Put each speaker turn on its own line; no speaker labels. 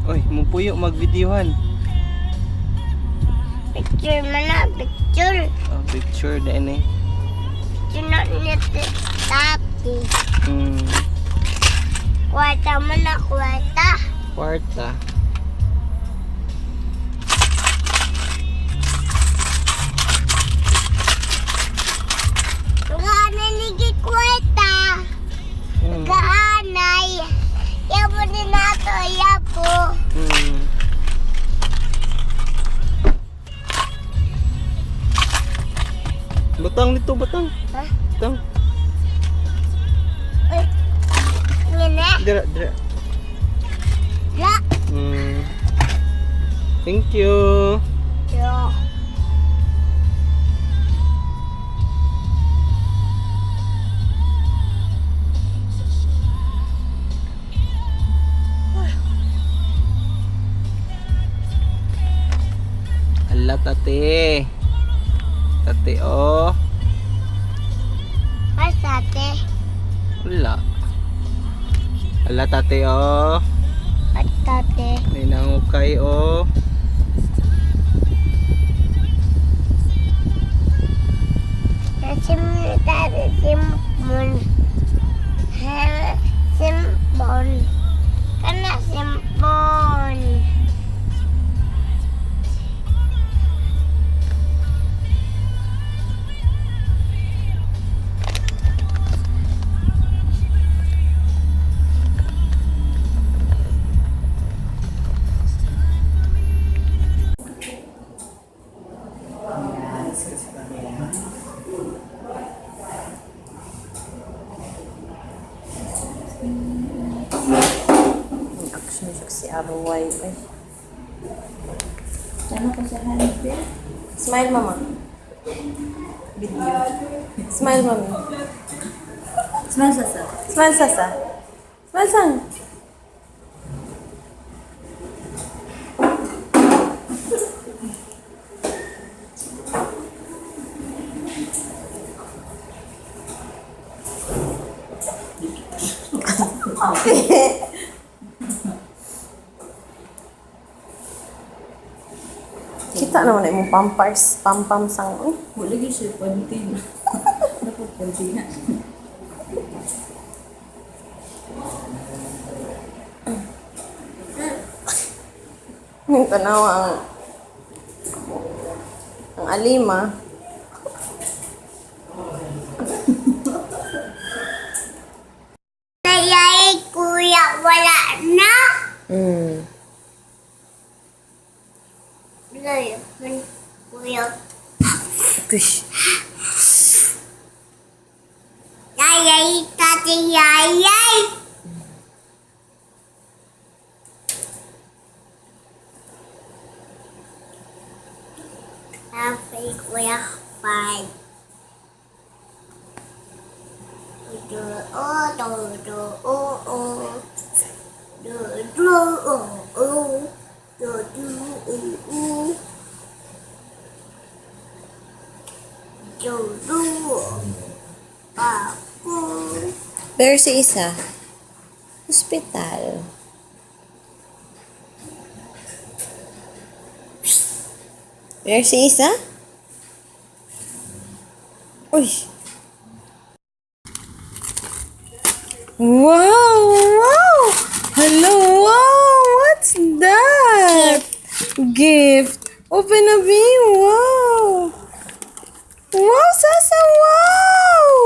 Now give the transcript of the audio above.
Oy, mupuyo magvideohan.
Picture man na, picture.
Oh, picture din eh.
Picture na ni tati. Kwarta man na, kwarta.
Kwarta.
Gaanay ni kwarta. Gaanay. Yabo din nato, yabo.
Batang dito, batang.
Ha?
Batang.
Uy. Ngene.
Dira, dira.
La.
Thank you.
Yo.
Ala, tate. Tate, oh.
Ay, tate.
Wala. Ala, tate, oh.
Ay, tate.
May nangukay, oh.
Sim, tate, simpon. Simpon. Kana simpon.
Action siya si Arway. Ay.
Ano ko sa hanip?
Smile, mama. Video. Smile, mami.
Smile, Sasa.
Smile, Sasa. Smile, sang. Kita naman na imong pampers, pampam sang. Uy.
Wala gyud siya panty. Dapat panty na.
Yung tanawa ang alima.
Nayay, kuya, wala na. Wala, kuya.
Push.
Yayay, tate, yayay. Happy kuya, five. Do, oh, do, do, oh, oh. Do, do, oh, oh. Do, do, oh, oh. Do, do, oh, oh.
Pero si isa, hospital. Pero si isa? Uy! Wow! Wow! Hello! Wow! What's that? Gift. Open a bee. Wow! Wow, Sasa! Wow!